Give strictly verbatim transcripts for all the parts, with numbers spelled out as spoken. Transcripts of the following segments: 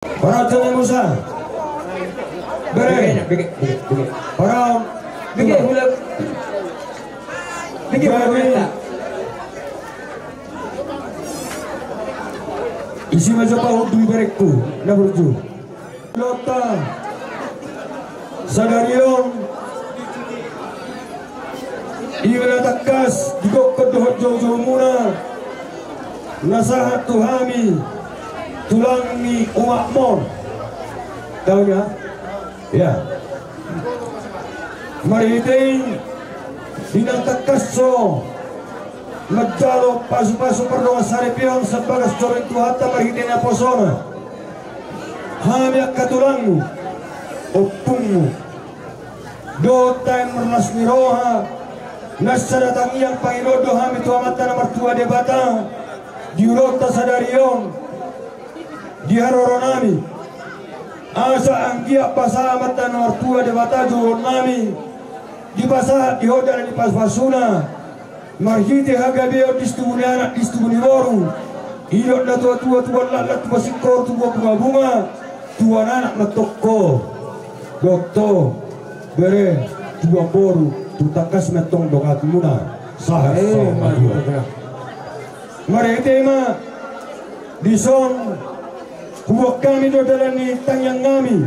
Paraon, Jami Musa. Bere. Bege, bege, bege. Paraon. Bege, hulak. Bege, hulak. Isi ma jo pahu di berengku na burju. Lotta sadari on, iba na tangkas digokkon dohot joujoumuna na sahat tu hami tulang ni umakmon. Tahu ya? Ya. Marhite i, di na tangkas ho manjalo pasupasu pardongansaripeon sian bagas joro ni Tuhanta marhite naposona. Hami angka tulangmu, ompungmu, dohot taem marlas ni roha, na sada tangiang pangidoan do hami tu Amanta na martua Debata di ulaonta sadari on, di haroronami. Asa anggiat pasahat Amanta na martua Debata joloannami, dipasahat di ho dalan ni pasupasuna, marhite hagabeon di situbu ni anak, di situbu ni boru, didok natuatua, tubuan laklak, tubuan singkor, tubuan bungabunga, tubuan anak ma antong ho, dohot ho bere, tubuan boru, tung tangkas ma antong donganmuna sahat saur matua. Marhite ma dison huboan hami do dalan ni tangiangnami.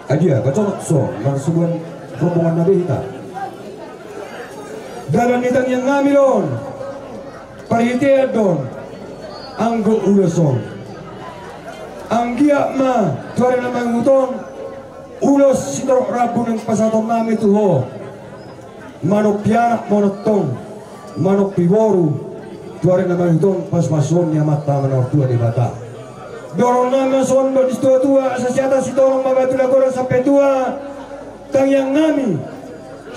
Adia, pajonok so, marsubuan rombongan na be hita. Dalan ni tangiangnami do on, parhitean do on, anggo ulos on. Anggiat ma tu ari na mangihut on, ulos sitorop rambu naeng pasahatonnami tu ho. Manompi anak ma on antong, manompi boru, tu ari na mangihut on pasupasuon ni Amanta na martua Debata. Dohononnami ma songon dok ni situatua, asa siatas sitolong ma batu na godang sampe tua, tangiangnami.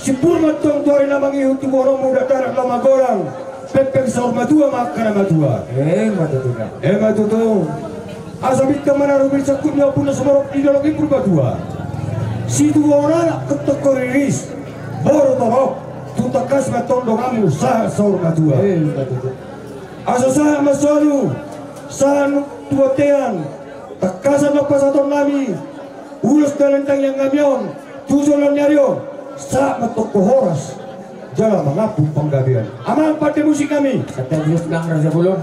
Simpul ma antong tu ari na mangihut tu borumu, dakdanak laho magodang, pengpeng saur matua ma angka na matua. Emma tutu. Emma tutu. Asa bintang ma na rumiris sangkut ni ombun na sumorop di dolok i Purbatua. Situbuan anak tongtong riris, boru torop, tung tangkas ma antong donganmu sahat saur matua. Asa sahat ma solu, sahat tu bontean, tangkasan ma pasahatonnami ulos dalan tangiangnami on tu joloan ni ari on, sahat ma antong ho horas jala mangampu panggabean. Amang pande musiknami. Santabi, Bang Raja Bolon.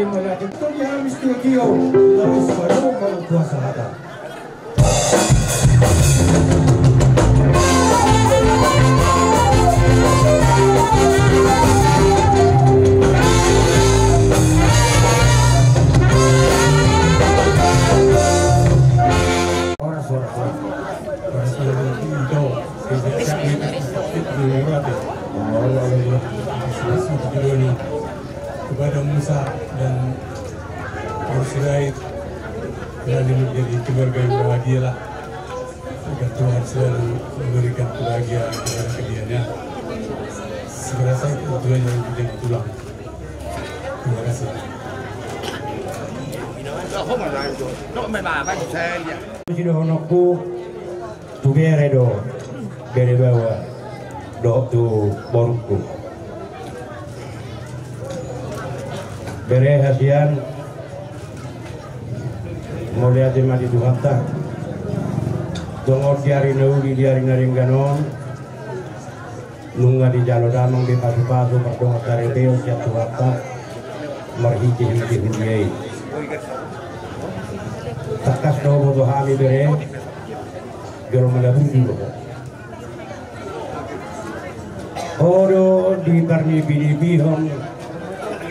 Mauliate ma di hami studio, laos baru mau puasa hata. Horas, horas, horas. Horas, horas. Kepada Musa dan Boru Sirait, selalu menjadi keluarga yang bahagialah. Agar Tuhan selalu memberikan kebahagiaan kepada kalian, ya. Saya rasa itu, itu aja yang bisa diulang. Terima kasih. Sidohononku tu bere do, bere baoa dohot tu borungku. Bere hasian, mauliate ma di Tuhanta. Tongon di ari na uli, di ari na denggan on, nunga dijalo damang be pasupasu pardongan saripeon sian Tuhanta marhitehite huria i. Tangkas do huboto hami bere, jolma na burju do ho. Ho do diparnipinipihon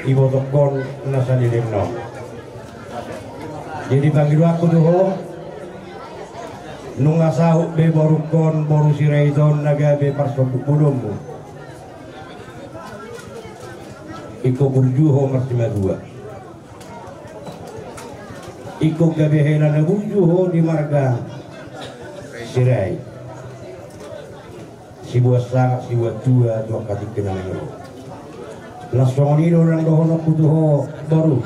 ibotongkon na saleleng on. Jadi pangidoanku tu ho, nunga saut be borungkon, Boru Sirait on na gabe parsonduk bolonmu. Ingkon burju ho marsimatua. Ingkon gabe hela na burju ho di marga Sirait. Sibuat sangap, sibuat tua, tu angka tingki na naeng ro. Laos songon i do nang dohononku tu ho, boru.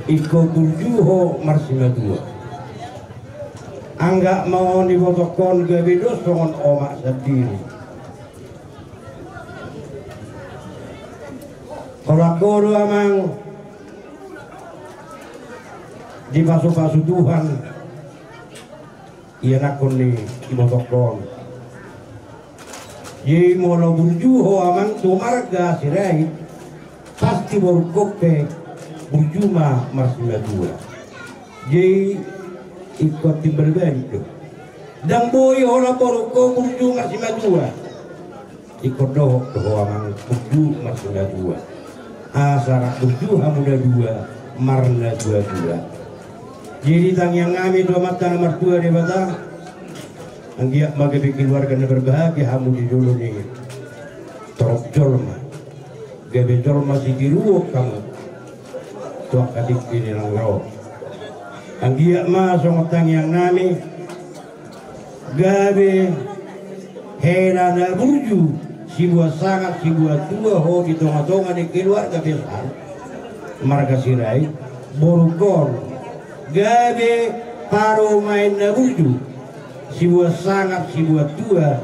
Ingkon burju ho marsimatua. Anggap ma on ibotongkon gabe dos songon omak sandiri. Holan ho do amang dipasupasu Tuhan ianakhon ni ibotongkon. Jadi molo burju ho amang tu marga Sirait, pasti borungkon pe burju ma marsimatua. Jadi ingkon timbal balik do. Ndang boi holan borungkon burju marsimatua. Ingkon dohot do ho amang burju marsimatua. Asa rap burju hamu na dua marnatuatua. Jadi tangiang nami tu Amanta na martua Debata, anggiat ma gabe keluarga na berbahagia hamu di jolo ni torop jolma. Gabe jolma sitiruon hamu tu angka tingki na naeng ro. Anggiat ma songon tangiang nami, gabe hela na burju, sibuat sangap, sibuat tua ho di tongatonga ni keluarga besar marga Sirait, borungkon gabe parumaen na burju, sibuat sangap, sibuat tua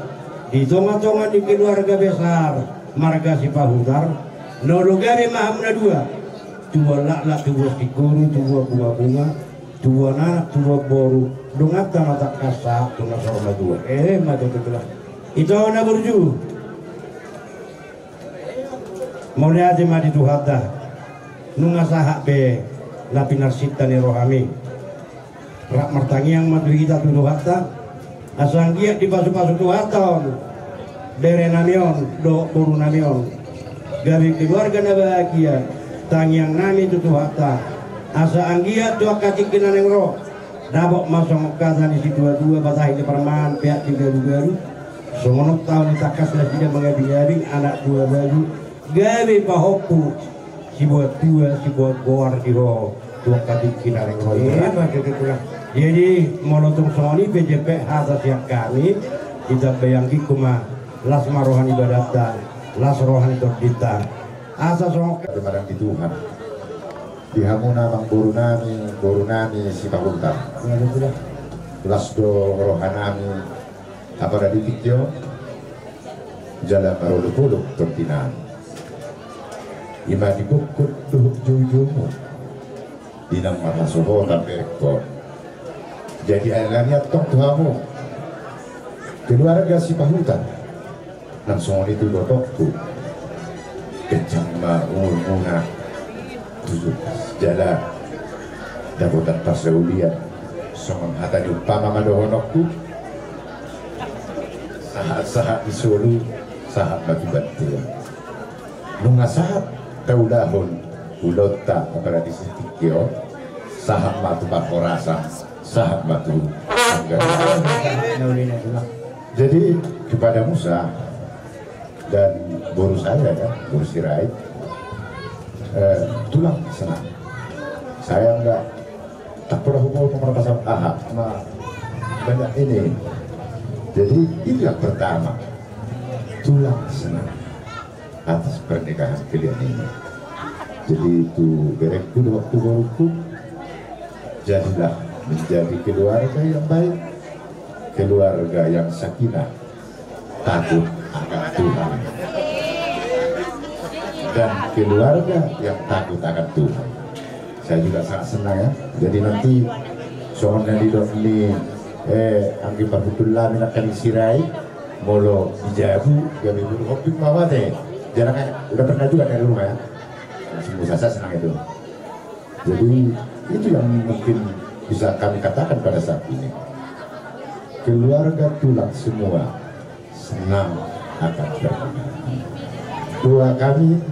di tongatonga ni keluarga besar marga Sipahutar. Na olo gabe ma hamu na dua, tubuan laklak, tubuan singkoru, tubuan bungabunga, tubuan anak, tubuan boru, donganta ma tangkas sahat tu na saur matua. Emma tutu lah. Ito na burju. Mauliate ma di Tuhanta. Nunga sahat be na pinarsinta ni rohami. Rap martangiang ma tu hita tu Tuhanta, asa anggiat dipasupasu Tuhanta on bere nami on dohot boru nami on gabe keluarga na bahagia. Tangiang nami tu Tuhanta, asa anggiat tu angka tingki na naeng ro, dapot ma songon hata ni situatua, batahi ni parmahan, peak ni galugalu. Songon on taon ni tangkas nasida mangabingabing anak buabaju, gabe pahompu sibuat tua, sibuat goar di ho tu angka tingki na naeng ro. Jadi molo tung songon i pe jempek hata sian hami, ditambai anggingku ma, las ma roha ni badanta, las roha ni tondinta. Asa songon hata manang di Tuhan, di hamuna amangboru nami, boru nami Sipahutar, las do roha nami. Apala di tingki on jala marolopolop tondinami, i ma di gokhon dohot joujoumu, di na marhasohotan berengkon. Jadi alani antong tu hamu keluarga Sipahutar, nang songon i tu ibotongku, Jangma umurmuna tujuh jala dapotan parsaulian. Songon hata ni umpama ma dohononku: sahat-sahat ni solu, sahat ma tu bantuan. Nunga sahat taulahon ulaonta, apalagi sitingki on, sahat ma tu parhorasan, sahat ma tu anggaran. Jadi kepada Musa dan boru saya, ya, boru Sirait, eh, tulang senang. Saya enggak, tak pernah hubungan pemerpasang aha, ma, banyak ini. Jadi itu yang pertama, tulang senang atas pernikahan kalian ini. Jadi tu berengku dohot tu boruku, jadilah menjadi keluarga yang baik, keluarga yang sakinah, takut akan Tuhan, dan keluarga yang takut akan Tuhan. Saya juga sangat senang, ya. Jadi nanti songon na didok ni, eh, anggi parhundul nami nangkin di Sirait, molo di jabu gabe boru Hombing ma au ate. Jarang, eh, udah pernah juga dari rumah, ya. Langsung bisa, saya senang itu. Jadi itu yang mungkin bisa kami katakan pada saat ini. Keluarga tulang semua senang akan pernikahan. Doa kami,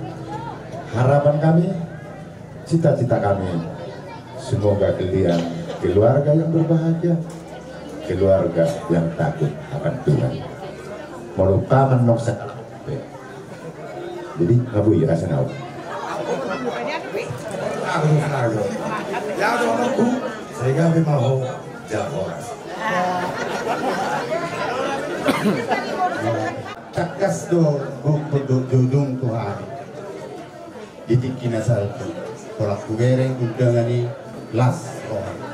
harapan kami, cita-cita kami, semoga kalian keluarga yang berbahagia, keluarga yang takut akan Tuhan. Molo paman nong sak-, jadi, nga boi rasa nau. Aduh, aduh. Ya, aduh, anakku. Sai gabe ma ho, jala horas. Tangkas do, bukut do, jujung Tuhan. Di tingki na salpu, holan hubereng undangan i, las rohangku.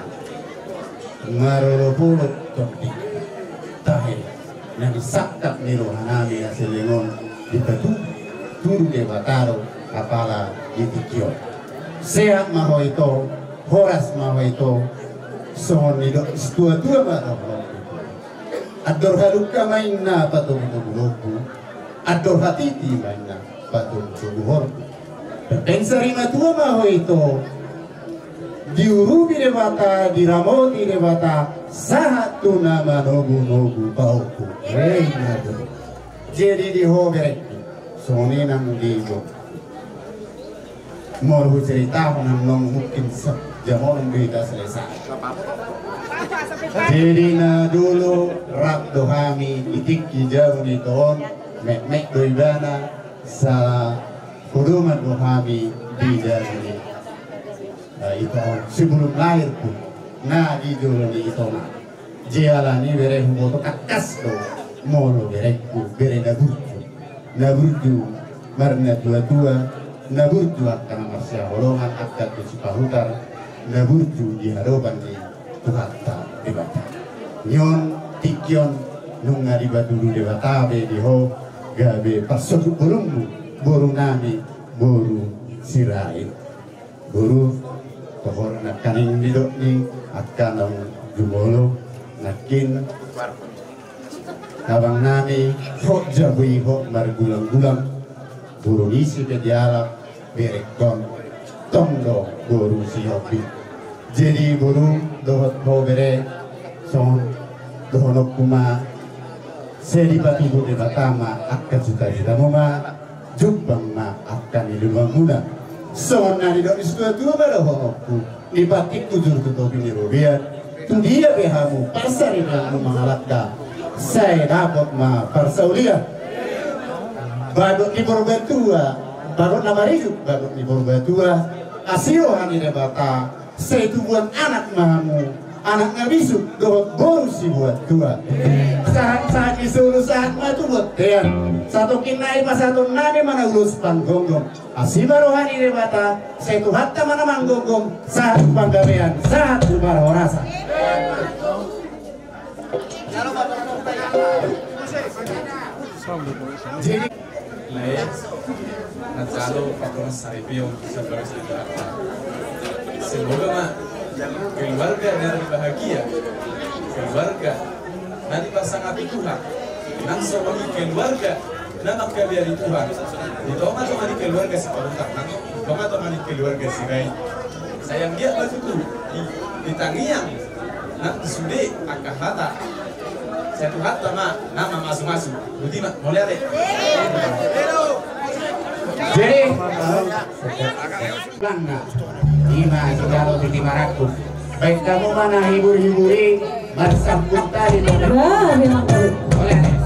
Marolopolop tondi tahe na disangkap ni rohanami na seleng on, dipatudu, tudu Debata do apala di tingki on. Sehat ma ho ito, horas ma ho ito, songon nidok situatua ma dohot. Andor hadungka ma inna patogutogu lombu, andor hatiti ma inna patogutogu horbo. Perpeng sari matua ma ho ito, diurupi Debata, diramoti Debata, sahat tu na manogunogu pahompu. Reina do. Jadi di ho berengku, songon i nang di ho. Molo huceritahon annon mungkin sajamon do hita selesai. Jadi na dulu rap do hami di tingki jabu ni ito on, metmet do ibana, sapodoman do hami di jabu ni, eh, ito on. Sebelum lahir pun na di jolo ni itona. Jala ni bere huboto tangkas do molo berengku bere na burju. Na burju marnatuatua, na burju angka na marsihaholongan, angka tu sipahutar, na burju di hadopan ni Tuhanta Debata. Nion tingki on nunga dipatudu Debata be di ho gabe parsonduk borungmu, boru nami, boru Sirait. Boru, toho nangkaning didok ni angka naung jumolo, nangkin abang nami, hot jabu i hot margulanggulang, boru ni si pe dialap, berekkon, tong do boru si Hombing. Jadi boru dohot ho bere, songon dohononku ma, sai dipatudu Debata ma angka citacitamu ma, jumpang ma angka ni luluanmuna. Songon na nidok ni situatua ma dohononku, ni patik bujur tu topi ni robean, tu dia pe hamu parsaripeonmu mangalangka, sai dapot ma parsaulian. Bagot ni Purbatua, bagot na marijut, bagot ni Purbatua, asi roha ni Debata, sai tubuan anak ma hamu, anak na bisuk dohot boru sibuat tua. Sahat-sahat ni solu sahat ma tu bontean. Satongkin nai pasahatonnami ma na ulos panggonggom. Asi ma roha ni Debata, sai Tuhanta ma na manggonggom, sahat tu panggabean, sahat tu parhorasan. Jadi, lae, na jalo panggonan saripeon, sabagas di Jakarta. Semoga ma keluarga na bahagia, keluarga na dipasangapi Tuhan, nang songon i keluarga Na mangkabiari Tuhan di tonga-tonga ni keluarga Sitorus, di tonga-tonga ni keluarga Sirait. Sai anggiat ma tutu di, di tangiang nang di sude angka hata, sai Tuhanta ma na mamasu-masu. Botima, mauliate. Jadi, Bangga. Ima sijalo di lima ratus. Baik, hamu ma na hibur-hibur i, marsambut tali. Wah, memang. Oleh.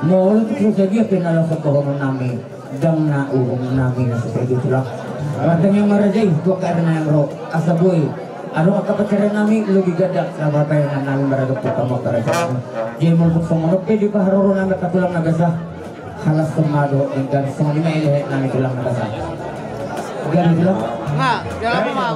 Molo tung so sadia pe na laho dohonon nami, ndang na uhum nami na so sadia, Tulang. Martangiang ma raja i tu angka ari na naeng ro, asa boi adong angka pansarian nami lobi ganda na marpainganan nami maradophon hamu angka raja nami. Jadi molo tung songon on pe di paharoro nami angka Tulang na basa, halas ma dohot denggan, songon i ma i lehe nami Tulang na basa. Gabe Tulang. Nga, jalan ma.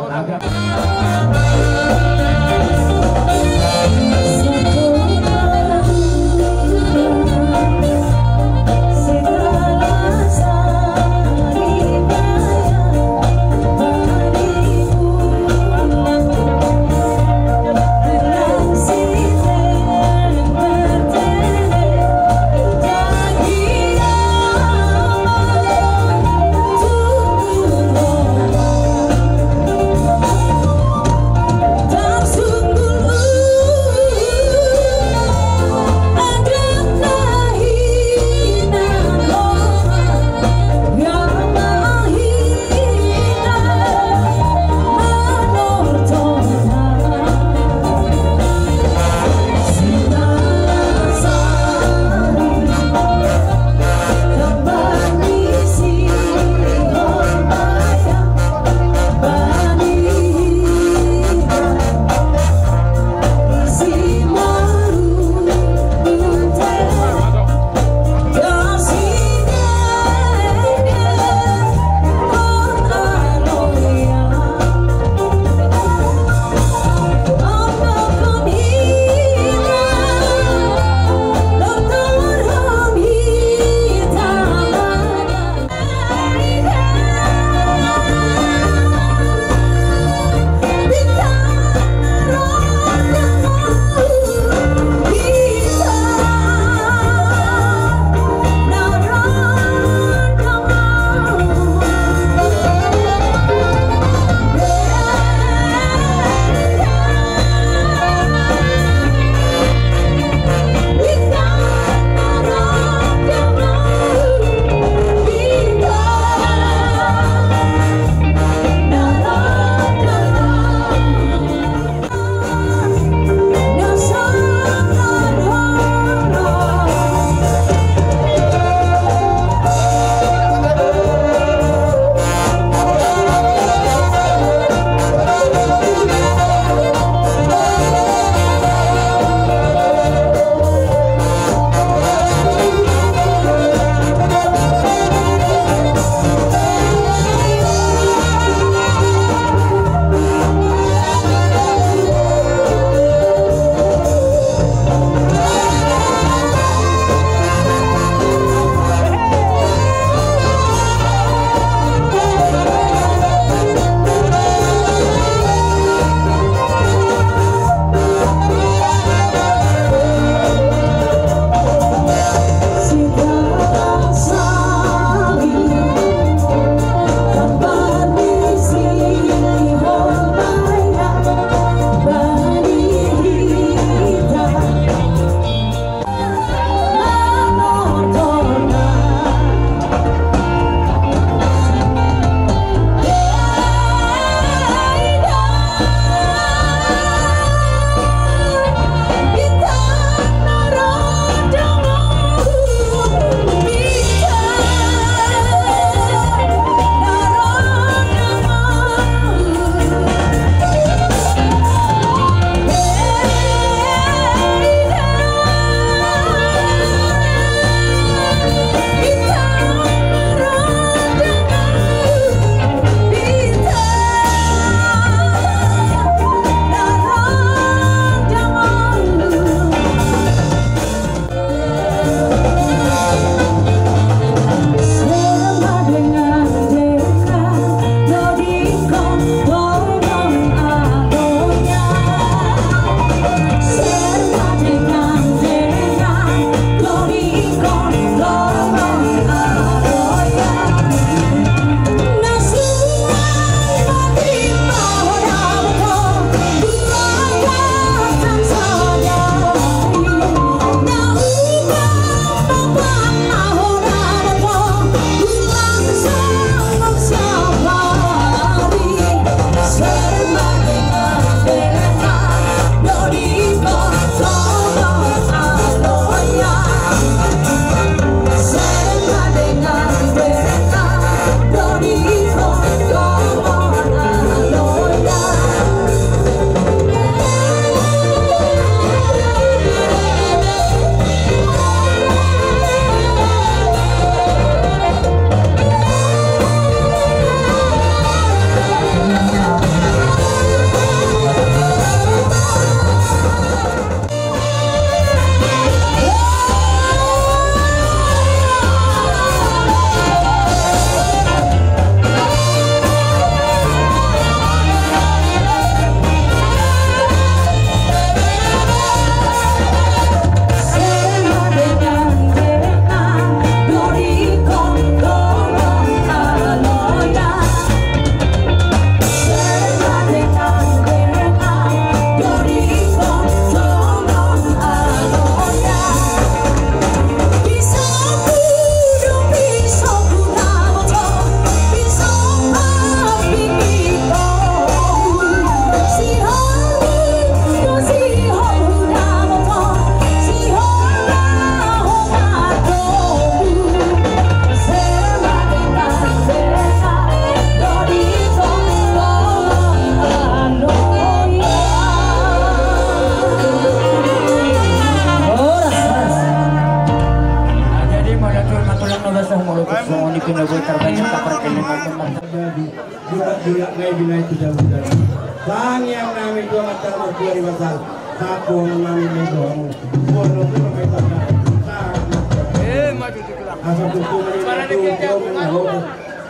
Bulak-bulak nai binahen tu dabu-dabu. Tangiang nami tu Amanta Martua Debata. Sahat tu nami ma tu hamu. Boha na tung ma i tanda. Sahat ma. Asa tutu ma i tanda.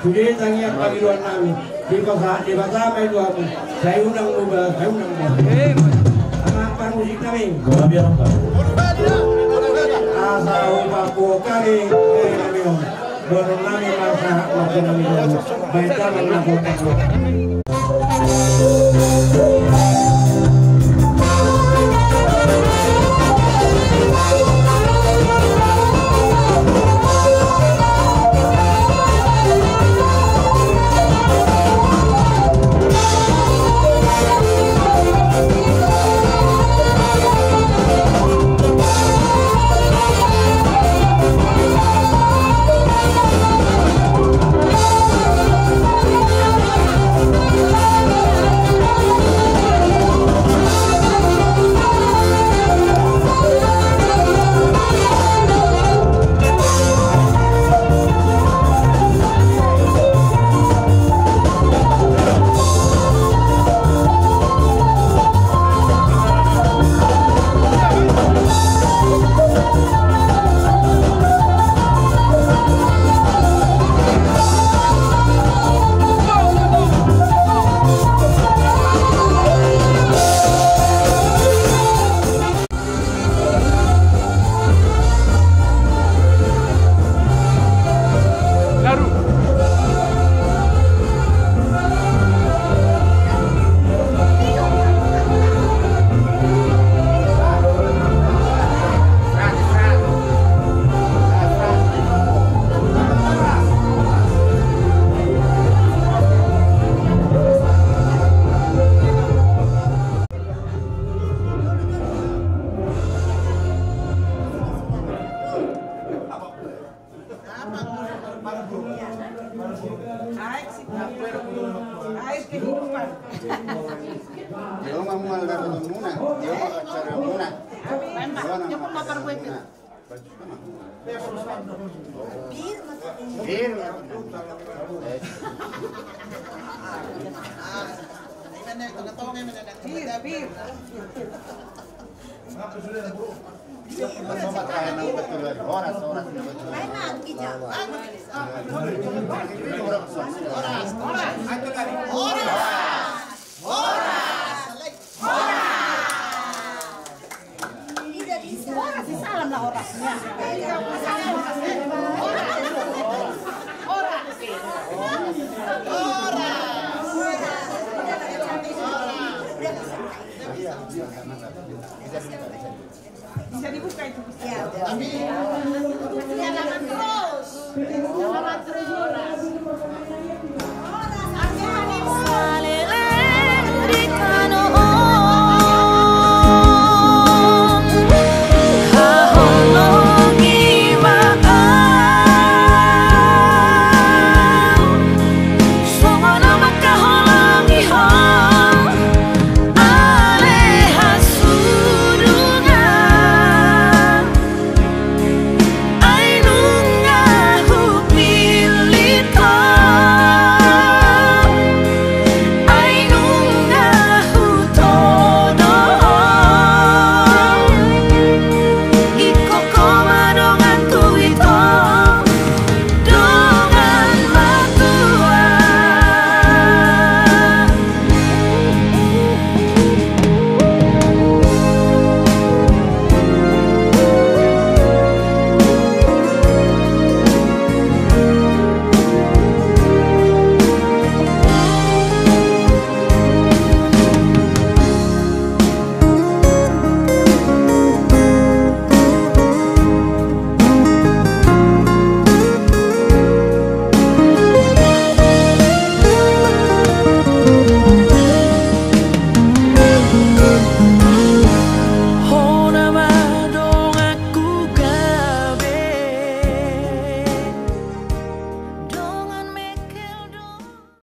Sude tangiang pangidoan nami. Dipasahat Debata ma i tu hamu. Sai unang muba, sai unang muba. Amang parmusik nami. Asa hupakuhon hami. Eh, nami on. Boru nami ma sahat ma tu nami boru. Baen tangan na botak. Bisa dibuka itu, bisa.